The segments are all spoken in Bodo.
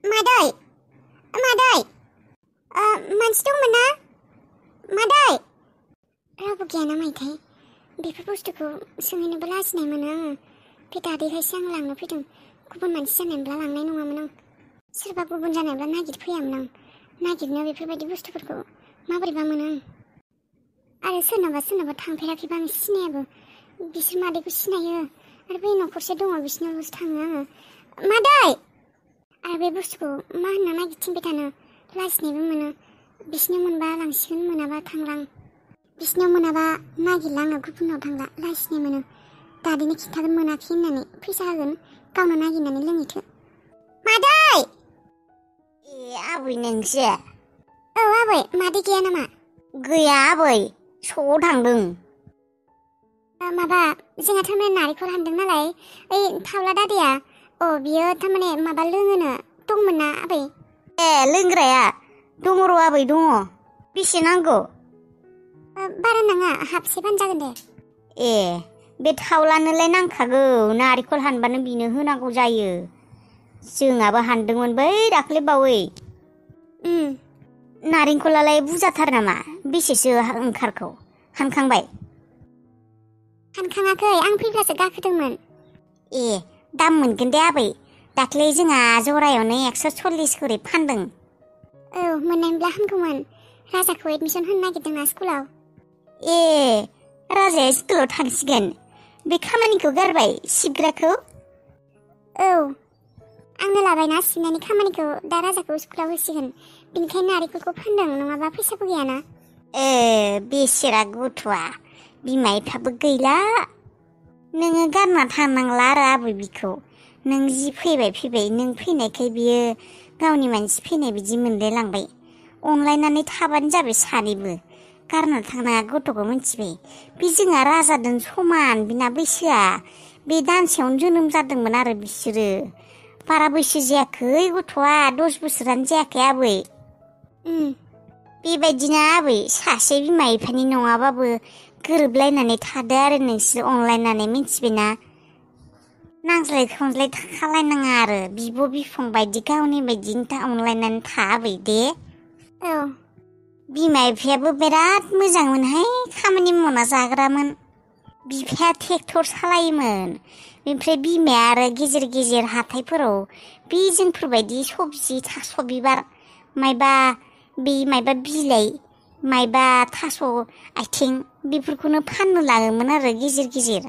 मादै मादै मानसि दंमोन ना मादै रावबो गैया ना माइथाय बेफोर बुस्थुखौ सोंहैनोबो लाजिनाय मोनो आङो बे दादैखायसो आं लांनो फैदों गुबुन मानसि जानायब्ला लांनाय नङामोन आं सोरबा गुबुन जानायब्ला नागिरफैयामोन आं नागिरनो बेफोरबायदि बुस्थुफोरखौ माबोरैबा मोनो आं आरो सोरनाबा थांफेराखैबा आं सिनायाबो बिसोर मादैखौ सिनायो आरो बै न'खरसे दङ बिसोरनावल'सो थाङो आङो मादै आरो बे बुस्थुखौ मा होनना नागिरथिंबाय थानो लाजिनायबो मोनो बिसोरनाव मोनबा लांसिगोन मोनाबा थांलां बिसोरनाव मोनाबा नागिरला आङो गुबुनाव थांला लाजिनाय मोनो दादैनो खिन्थागोन मोनाखै होननानै फैसा होगोन गावनो नागिरनानै लोंहैथो मादै ए आबै नोंसो औ आबै मादै गैया नामा गैया आबै स'आव थांदों माबा जोंहा थारमाने नारेंखल हानदों नालाय ओइ थावला दादैया बियो थारमाने माबा लोङोनो दंमोन ना आबै ए लोंग्राया दङ र' आबै दङ बेसे नांगौ बारा नाङा हाबसेबानो जागोन दे ए बे थावलानोलाय नांखागौ नारेंखल हानबानो बिनो होनांगौ जायो जोंहाबो हानदोंमोन बै दाख्लै बावै नारेंखलालाय बुरजाथार नामा बेसेसो ओंखारखौ हानखांबाय हानखाङाखै आं फैब्लासो गाखोदोंमोन ए दाम मोनगोन दे आबै दाख्लै जोंहा जरायावनो 140 करि फानदों औ मोननायब्ला हामगौमोन राजाखौ एडमिसन होनो नागिरदोंना स्कुलाव ए राजाया स्कुलाव थांसिगोन बे खामानिखौ गारबाय सिबग्राखौ औ आंनो लाबायना सिबनायनि खामानिखौ दा राजाखौ स्कुलाव होसिगोन बेनिखायनो नारेंखलखौ फानदों नङाबा फैसाबो गैयाना बेसेरा गथ'आ बिमा बिफाबो गैला नोङो गारना थानांला आरो आबै बिखौ नों जि फैबाय नों फैनायखाय बियो गावनि मानसि फैनाय बिदि मोनलाय लांबाय अनलायनानै थाबानो जाबाय सानैबो गारना थांनाङा गथ'खौ मिथिबाय बे जोंहा राजाजों समान बिना बैसोआ बे दानसेयावनो जोनोम जादोंमोन आरो बिसोरो बारा बैसो जायाखै गथ'आ 10 बोसोरानो जायाखै आबै बेबायदिनो आबै सासे बिमा बिफानि नङाबाबो गोरोबलायनानै थादो आरो नोंसोर अनलायनानै मिथिबायना नांज्लाय खमज्लाय थाखालायनाङा आरो बिब' बिफं बायदि गावनि बायदि अनलायनानै था आबै दे औ बिमा बिफायाबो बिराद मोजांमोनहाय खामानि मावना जाग्रामोन बिफाया ट्रेक्टर सालायोमोन ओमफ्राय बिमाया आरो गेजेर गेजेर हाथायफोराव बे जोंफोरबायदि सबजि थास' बिबार मायबा बिलाइ मायबा थास' आथिं बेफोरखौनो फाननो लाङोमोन आरो गेजेर गेजेर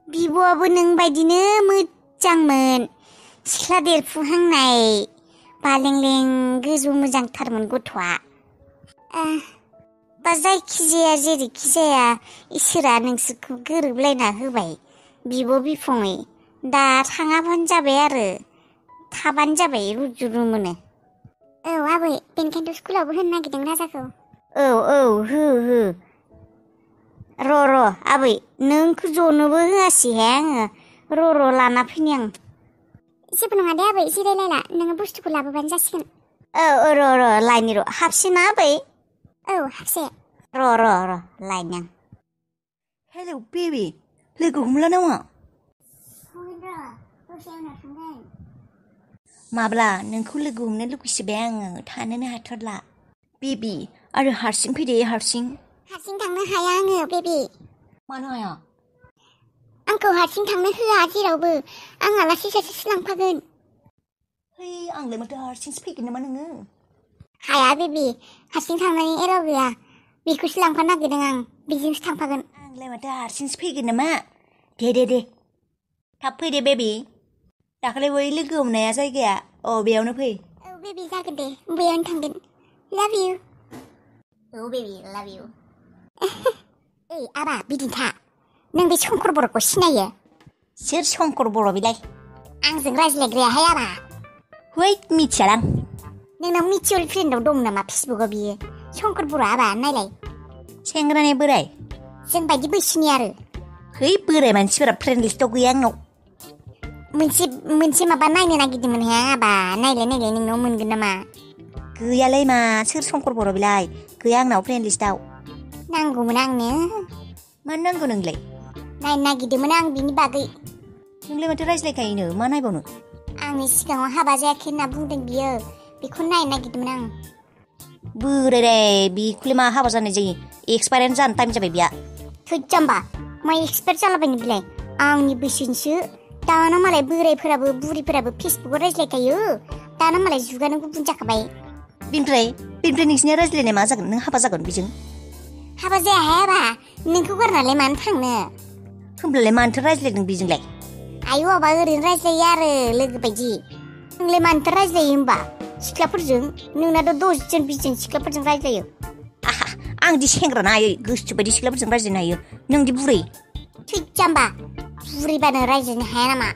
बिब'आबो नों बायदिनो मोजांमोन सिख्ला देरफुहांनाय बालेंलें गोजौ मोजांथारमोन गथ'आ दा जायखिजाया जेरैखि जाया इसोरा नोंसोरखौ गोरोबलायना होबाय बिब' बिफङै दा थाङाबानो जाबाय आरो थाबानो जाबाय रुजु रुमुनो औ आबै बेनिखायनोथ' स्कुलावबो होनो नागिरदों राजाखौ औ हो र' आबै नोंखौ जनोबो होआसैहाय आङो र' लाना फैनि आं जेबो नङा दे आबै जिरायलायला नोङो बुस्थुखौ लाबोबानो जासिगोन औ र' लायनि र' हाबसै ना आबै औ हाबसे र' लायनि आं हेलौ बेबि लोगो हमला नामा दसे उनाव थांगोन माब्ला नोंखौ लोगो हमनो लुगैसोबाय आङो थानोनो हाथारला बेबि आरो हारसिं फैदे हारसिं थांनो हाया आङो बेबि मानो हाया आंखौ हारसिं थांनो होआ जेरावबो आं आलासि सासेसो लांफागोन आंलाय माथो हारसिंसो फैगोन नामा नोङो हाया बेबि हारसिं थांनायनि एराव गैया बेखौसो लांफानो नागिरदों आं बेजोंसो थांफागोन आंलाय माथो हारसिंसो फैगोन नामा दे थाब फैदे बेबि दाखालि बै लोगो हमनाया जायगाया बेयावनो फै औ बेबि जागोन दे बैयावनो थांगोन लाभ इउ औ बेबि लाभ इउ ओइ आबा बिदिन्था नों बे शंकर बर'खौ सिनायो सोर शंकर बर' बिलाय आंजों रायज्लायग्रायाहाय आबा मिथियालां नोंनाव मिउचुवेल फ्रेन्डआव दं नामा फेसबुकआव बियो शंकर बर' आबा नायलाय सेंग्रानि बोराय जों बायदि बैसोनि आरो बोराय मानसिफोरा फ्रेन्ड लिस्टआव गैया आंनाव मोनसे माबा नायनो नागिरदोंमोनहाय आबा नायलाय नोंनाव मोनगोन नामा गैयालै मा सोर शंकर बर' बिलाय गैया आंनाव फ्रेन्ड लिस्टआव नांगौमोन आंनो मानो नांगौ नोंलाय नायनो नागिरदोंमोन आं बिनि बागै नोंलाय माथो रायज्लायखायोनो मा नायबावनो आंनि सिगाङाव हाबा जायाखै होनना बुंदों बियो बेखौ नायनो नागिरदोंमोन आं बोरै रे बिखौलाय मा हाबा जानाय जायो एक्सपायार जानो टाइम जाबाय बिया थै जाम्बा मा एक्सपायार जालाबायनो बिलाय आंनि बैसोनिसो दाना मालाय बोरायफोराबो बुरिफोराबो फेसबुकआव रायज्लायखायो दाना मालाय जुगानो गुबुन जाखाबाय बेनिफ्राय नोंसिनिया रायज्लायनाय मा जागोन नों हाबा जागोन बेजों हाबा जाया हायाबा नोंखौ गारनालाय मानो थांनो होमब्लालाय मानोथो रायज्लायदों बेजोंलाय आयौ आबा ओरैनो रायज्लायो आरो लोगो बायदि नोंलाय मानोथो रायज्लायो होमबा सिख्लाफोरजों नोंनाथ' 10 जन 20 जन सिख्लाफोरजों रायज्लायो आंदि सेंग्रा ना आयै गोसो बायदि सिख्लाफोरजों रायज्लायनो हायो नोंदि बुरै थै जाम्बा बुरैबानो रायज्लायनो हाया नामा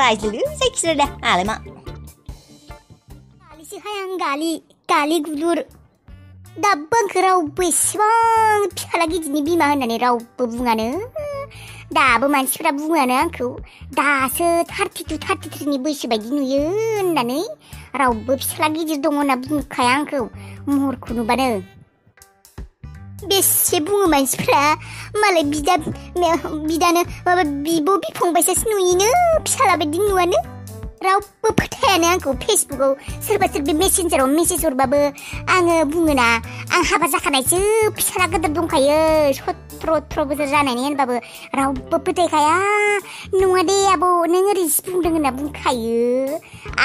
रायज्लायो जायखिजाया आलाय मा गालिसोहाय आं गालि गुलुर दाबो आंखौ रावबो एसेबां फिसाला गिदिरनि बिमा होननानै रावबो बुङानो दाबो मानसिफ्रा बुङानो आंखौ दासो 32 33नि बैसो बायदि नुयो होननानै रावबो फिसाला गिदिर दङ होनना बुंखाया आंखौ महरखौ नुबानो बेसे बुङो मानसिफ्रा मालाय बिदानो माबा बिब' बिफंबायसासो नुयोनो फिसाला बायदि नुवानो रावबो फोथायानो आंखौ फेसबुकआव सोरबा सोरबा मेसेन्जाराव मेसेज हरबाबो आङो बुङोना आं हाबा जाखानायसो फिसाला गिदिर दंखायो 17-18 बोसोर जानायनि होनबाबो रावबो फोथायखाया नङा दे आब' नों ओरैसो बुंदों होनना बुंखायो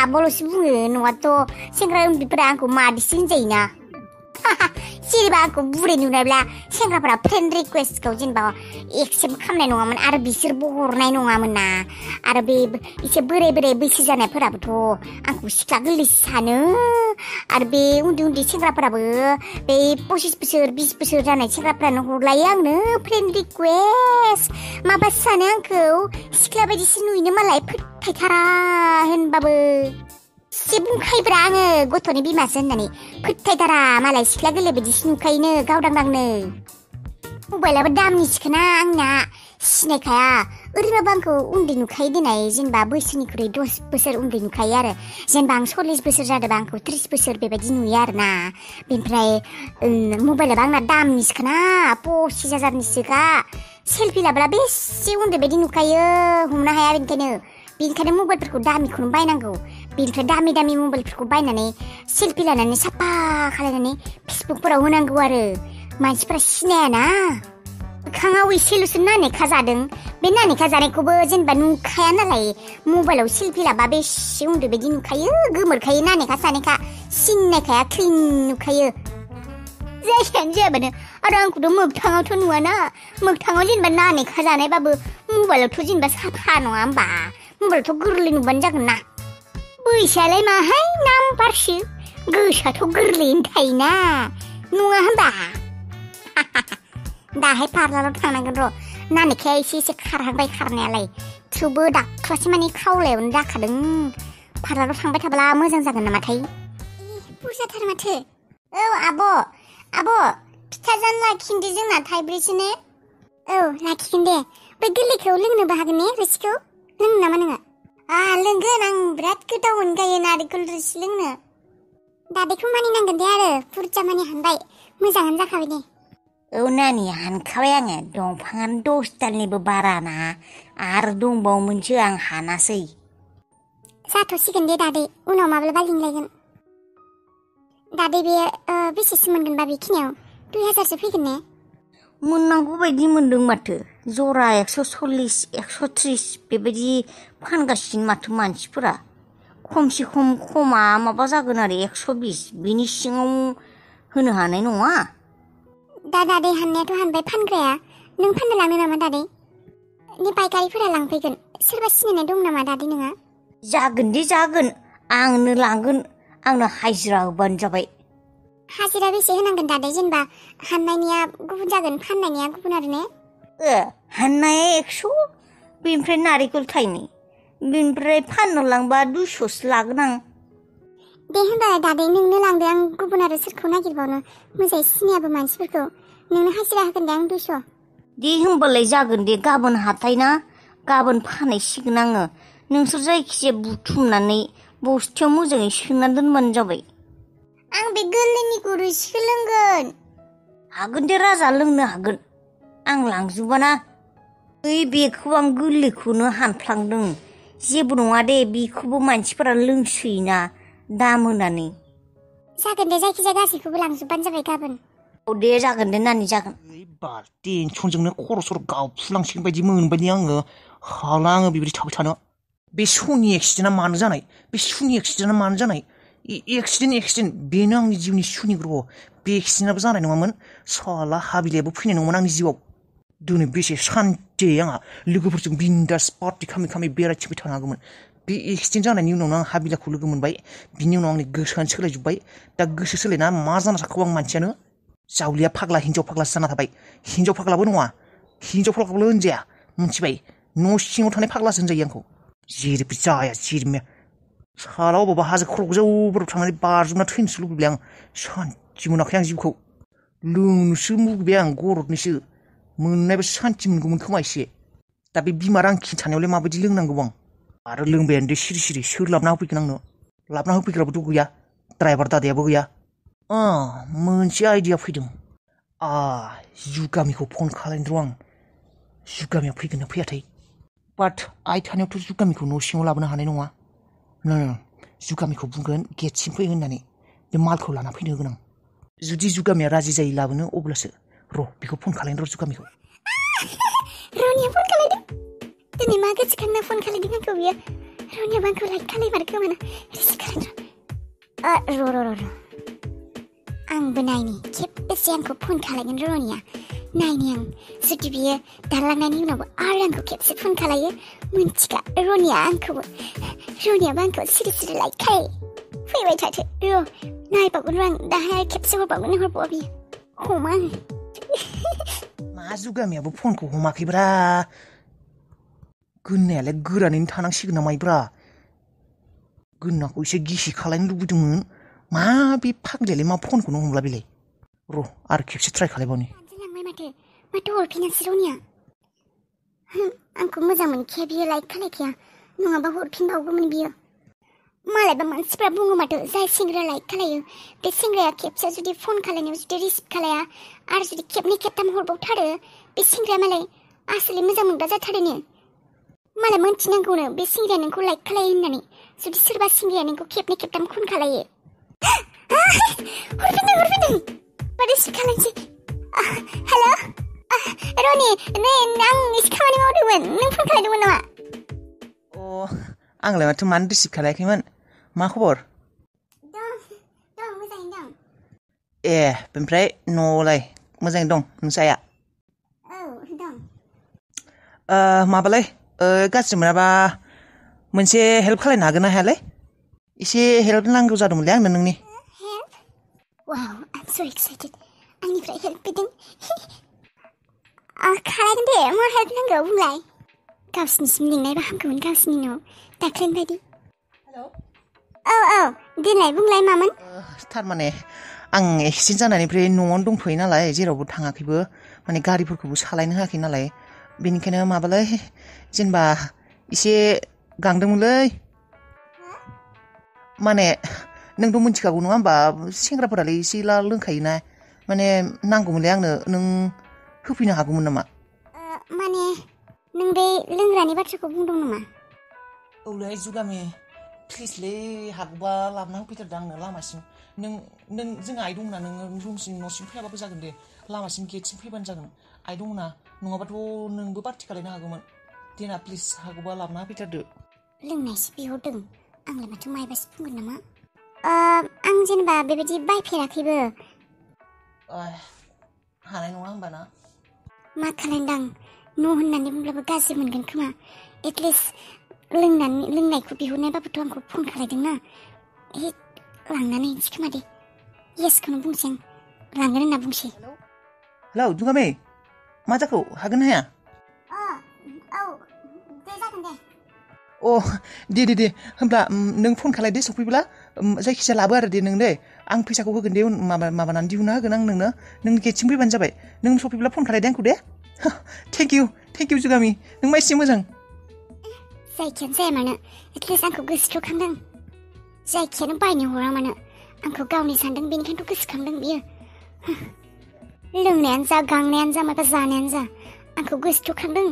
आब'ल'सो बुङो नङाथ' सेंग्रा उन्दैफोरा आंखौ मादैसो होनजायोना जेनेबा आंखौ बुरै नुनायब्ला सेंग्राफोरा फ्रेन्ड रिकुवेस्टखौ जेनेबा एक्सेप्ट खालामनाय नङामोन आरो बिसोरबो हरनाय नङामोन ना आरो बे एसे बोराय बैसो जानायफोराबोथ' आंखौ सिख्ला गोरलैसो सानो आरो बे उन्दै सेंग्राफोराबो बे 25 बोसोर 20 बोसोर जानाय सेंग्राफोरानो हरलायो आंनो फ्रेन्ड रिकुवेस्ट माबासो सानो आंखौ सिख्ला बायदिसो नुयोनो मालाय फोथायथारा होनबाबो एसे बुंखायोब्रा आङो गथ'नि बिमासो होननानै फोथायथारा मालाय सिख्ला गोरलै बायदिसो नुखायोनो गावदांदांनो मबाइलाबो दामनिसोखोना आंना सिनायखाया ओरैबाबो आंखौ उन्दै नुखायो देनाय जेनेबा बैसोनिख्रुइ 10 बोसोर उन्दै नुखायो आरो जेनेबा आं 40 बोसोर जादोंबा आंखौ 30 बोसोर बेबायदि नुयो आरोना बेनिफ्राय मबाइलाबो आंना दामनिसोखोना 25,000निसोखा सेलफि लाब्ला बेसे उन्दै बायदि नुखायो हमनो हाया बेनिखायनो मबाइलफोरखौ दामिखौनो बायनांगौ बेनिफ्राय दामि मबाइलफोरखौ बायनानै सेलफि लानानै साफा खालायनानै फेसबुकफोराव होनांगौ आरो मानसिफ्रा सिनायाना मोखाङाव एसेल'सो नानेखा जादों बे नानेखा जानायखौबो जेनेबा नुखाया नालाय मबाइलाव सेलफि लाबा बेसे उन्दै बायदि नुखायो गोमोरखायो नानेखा सानेखा सिनायखाया क्लिन नुखायो जायखियानो जायाबानो आरो आंखौथ' मोगथाङावथ' नुवाना मोगथाङाव जेनेबा नानेखा जानायबाबो मबाइलावथ' जेनेबा साफा नङा होमबा मबाइलावथ' गोरलै नुबानो जागोन ना बैसोआलाय माहाय नाम्बारसो गोसोआथ' गोरलैयैनो थायोना नङा होमबा दाहाय पार्लाराव थांनांगोन र' नानेखाया एसे खारहांबाय खारनायालाय थेवबो दाख्लासे माने खावलायावनो जाखादों पार्लाराव थांबाय थाब्ला मोजां जागोन नामाथाय बुरजाथार माथो औ आब' फिथा जानो लाखिनदे जोंना थाइब्रैसो ने औ लाखिगोन दे बै गोरलैखौ लोंनोबो हागोन ने रोसिखौ लोंनो नामा नोङो लोंगोन आं बिराद गोथाव मोनखायो नारेंखल रोसि लोंनो दादैखौ मानिनांगोन दे आरो बुरजा मानि हानबाय मोजाङानो जाखाबाय दे औ नानि हानखाबाय आङो दंफाङानो 10 दालनिबो बारा ना आरो दंबावोमोनसो आं हानासै जाथ'सिगोन दे दादै उनाव माब्लाबा लिंलायगोन दादै बे बेसेसो मोनगोन बा बेखिनियाव 2000सो फैगोन ने मोननांगौ बायदि मोनदों माथो जरा 140 130 बेबायदि फानगासिनो माथो मानसिफोरा खमसे खमा माबा जागोन आरो 120 बिनि सिङाव होनो हानाय नङा दा दादै हाननायाथ' हानबाय फानग्राया नों फाननो लाङो नामा दादै ने पाइकारिफोरा लांफैगोन सोरबा सिनायनाय दं नामा दादै नोंहा जागोन दे जागोन आंनो लांगोन आंनो हाजिरा होबानो जाबाय हाजिरा बेसे होनांगोन दादै जेनेबा हाननायनिया गुबुन जागोन फाननायनिया गुबुन आरो ने हाननाया 100 बेनिफ्राय नारेंखल थाइनै बेनिफ्राय फाननो लांबा 200सो लागोन आं दे होनबालाय दादै नोंनो लांदो आं गुबुन आरो सोरखौ नागिरबावनो मोजाङै सिनायाबो मानसिफोरखौ नोंनो हाजिरा होगोन दे आं 200 दे होमबालाय जागोन दे गाबोन हाथाय ना गाबोन फानहैसिगोन आङो नोंसोर जायखिजाया बुथुमनानै बस्थायाव मोजाङै सोना दोनबानो जाबाय आं बे गोरलैनिखौ रोसिखौ लोंगोन हागोन दे राजा लोंनो हागोन आं लांजोबाना ओइ बेखौ आं गोरलैखौनो हानफ्लांदों जेबो नङा दे बेखौबो मानसिफोरा लोंसोयोना दाम होनानै जागोन दे जायखिजाया गासैखौबो लांजोबबानो जाबाय गाबोन औ दे जागोन दे नानि जागोन बार टेनसनजोंनो खर' सर गावफुलांसिगोन बायदि मोनबाय आङो हाला आङो बेबायदि थाबाय थानो बे सनि एक्सिडेन्टआ मानो जानाय बे सुनि एक्सिडेन्टआ मानो जानाय एक्सिडेन्ट बेनो आंनि जिउनि सुनि ग्रह बे एक्सिडेन्टआबो जानाय नङामोन साला हाबिलायाबो फैनाय नङामोन आंनि जिउआव दिनै बेसे सान्थि आंहा लोगोफोरजों बिन्दास पार्टि खामै बेरायथिंबाय थानो हागौमोन बे एक्सिडेन्ट जानायनि उनावनो आं हाबिलाखौ लोगो मोनबाय बिनि उनाव आंनि गोसोआनो सोलायजोब्बाय दा गोसो सोलायना मा जाना थाखो आं मानसियानो जावलिया फाग्ला हिन्जाव फाग्लासो जाना थाबाय हिन्जाव फाग्लाबो नङा हिन्जाव फाग्लाबो होनजाया मिथिबाय न' सिङाव थानाय फाग्लासो होनजायो आंखौ जेरैबो जाया जेरैबो साला अबावबा हाजो खर' गोजौफोराव थांनानै बाज्रुमना थैनोसो लुबैबाय आं सान्थि मोनाखै आं जिउखौ लोंनोसो लुबैबाय आं गरदनोसो मोननायबो सान्थि मोनगौमोन खोमा एसे दा बे बिमा रांखि थानायावलाय माबायदि लोंनांगौ आं आरो लोंबायानो दे सिरि सोर लाबना होफैगोन आंनो लाबना होफैग्राबोथ' गैया ड्राइभार दादायाबो गैया मोनसे आइडिया फैदों जुगामिखौ फन खालायनो र' आं जुगामिया फैगोन ना फैयाथाय बाट आइ थानायावथ' जुगामिखौ न' सिङाव लाबोनो हानाय नङा जुगामिखौ बुंगोन गेटसिम फै होननानै बे मालखौ लाना फैनो होगोन आं जुदि जुगामिया राजि जायो लाबोनो अब्लासो र' बेखौ फन खालायनो र' जुगामिखौ रनिया फन खालायदों दिनै मा गोसोखांना फन खालायदों आंखौ बियो रनियाबो आंखौ लाइक खालायमारो खोमाना रिसिभ खालायनो र' आंबो नायनि खेबबेसे आंखौ फन खालायगोन रनिया नायनि आं जुदि बियो दानलांनायनि उनावबो आरो आंखौ खेबसे फन खालायो मिन्थिखा रनियाबो आंखौ सिरि लाइक खालाय फैबाय थाथो र' नायबावगोन र' आं दाहाय खेबसे हरबावगोन हरबावा बियो हमा आङो मा जुगामियाबो फनखौ हमाखैब्रा गोननायालाय गोरानैनो थानांसिगोन नामायब्रा गोननाखौ एसे गिसि खालायनो लुबैदोंमोन मा बे फाग्लियालाय मा फनखौनो हमला बेलाय र' आरो खेबसे ट्राइ खालायबावनि लांबाय माथो हरफिनासै रनिया आंखौ मोजां मोनखाया बियो लाइक खालायखाया नङाबा हरफिनबावगौमोन बियो मालायबा मानसिफ्रा बुङो माथो जाय सेंग्राया लाइक खालायो बे सेंग्राया खेबसे जुदि फन खालायनायाव जुदि रिसिभ खालाया आरो जुदि खेबनै खेबथाम हरबावथारो बे सेंग्राया मालाय आसलि मोजां मोनग्रा जाथारोनो मालाय मोनथिनांगौनो बे सेंग्राया नोंखौ लाइक खालायो होननानै जुदि सोरबा सेंग्राया नोंखौ खेबनै खेबथाम फन खालायो हरफिनदों रिसिभ खालायनोसै हेल' रनि आं एसे खामानि मावदोंमोन नों फन खालायदोंमोन नामा आंलाय माथो मानो रिसिभ खालायाखैमोन मा खबर दं मोजाङैनो दं ए ओमफ्राय न'आवलाय मोजाङै दं नोंसाया औ दं माबालाय गाज्रि मोनाबा मोनसे हेल्प खालायनो हागोन ना हायालाय एसे हेल्प नांगौ जादोंमोनलै आंनो नोंनि हेल्प वाव आइ एम सो एक्साइटेड आंनिफ्राय हेल्प फैदों खालायगोन दे मा हेल्प नांगौ बुंलाय गावसिनिसिम लिंनायबा हामगौमोन गावसिनि न'आव दाख्लैनि बायदि औ देलाय बुंलाय मामोन थारमाने आं एक्सिडेन्ट जानायनिफ्राय न'आवनो दंथ'यो नालाय जेरावबो थाङाखैबो माने गारिफोरखौबो सालायनो होआखै नालाय बेनिखायनो माबालाय जेनेबा एसे गांदोंमोनलै माने नोंथ' मिथिखागौ नङा होमबा सेंग्राफोरालाय एसे लोंखायोना माने नांगौमोनलै आंनो नों होफैनो हागौमोन नामा माने नों बे लोंग्रानि बाथ्राखौ बुंदों नामा औलै जुगामि प्लिजलै हागौबा लाबोना होफैथारदो आंनो लामासिम नों जोंहा आइ दंना नोङो रुमसिम न'सिम फैयाबाबो जागोन दे लामासिम गेटसिम फैबानो जागोन आइ दंना नङाबाथ' नोंबो पार्टि खालायनो हागौमोन देना प्लिज हागौबा लाबोना होफैथारदो लोंनायसो बिहरदों आंलाय माथो मायबासो बुंगोन नामा आं जेनेबा बेबायदि बायफेराखैबो हानाय नङा होमबा ना मा खालायदों न' होननानै बुंब्लाबो गाज्रि मोनगोन खोमा एटलिस्ट लोंनायखौ बिहरनायबाबोथ' आंखौ फन खालायदोंना लांनानै हैनोसै खोमा दे येसखौनो बुंसै आं लांगोन होनना बुंसै हेलौ जुगामि मा जाखो हागोन ना हाया औ दे जागोन दे दे होमब्ला नों फन खालायदो सफैब्ला जायखिजाया लाबो आरो दे नों दे आं फैसाखौ होगोन दे माबानानै दिहुनना होगोन आं नों गेटसिम फैबानो जाबाय नों सफैब्ला फन खालायदो आंखौ दे थेंक इउ जुगामि नों मा एसे मोजां जायखियानो जाया मानो एटलिस्ट आंखौ गोसोखांदों जायखियानो बायनो हरा मानो आंखौ गावनि सानदों बेनिखायनोथ' गोसोखांदों बियो लोंनायानो जा गांनायानो जा माबा जानायानो जा आंखौ गोसोखांदों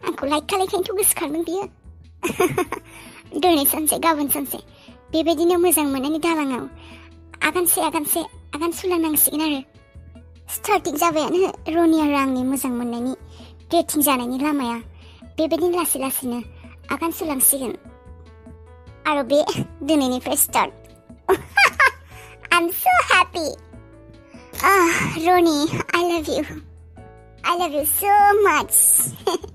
आंखौ लाइक खालायखायनोथ' गोसोखांदों बियो दिनै सानसे गाबोन सानसे बेबायदिनो मोजां मोननायनि दालाङाव आगान सुरलांनांसिगोन आरो स्टार्टिं जाबायानो रनि आरो आंनि मोजां मोननायनि डेटिं जानायनि लामाया बेबायदिनो लासै लासैनो आगान सुरलांसिगोन आरो बे दिनैनिफ्राय start I'm so happy. Ronnie, I love you so much.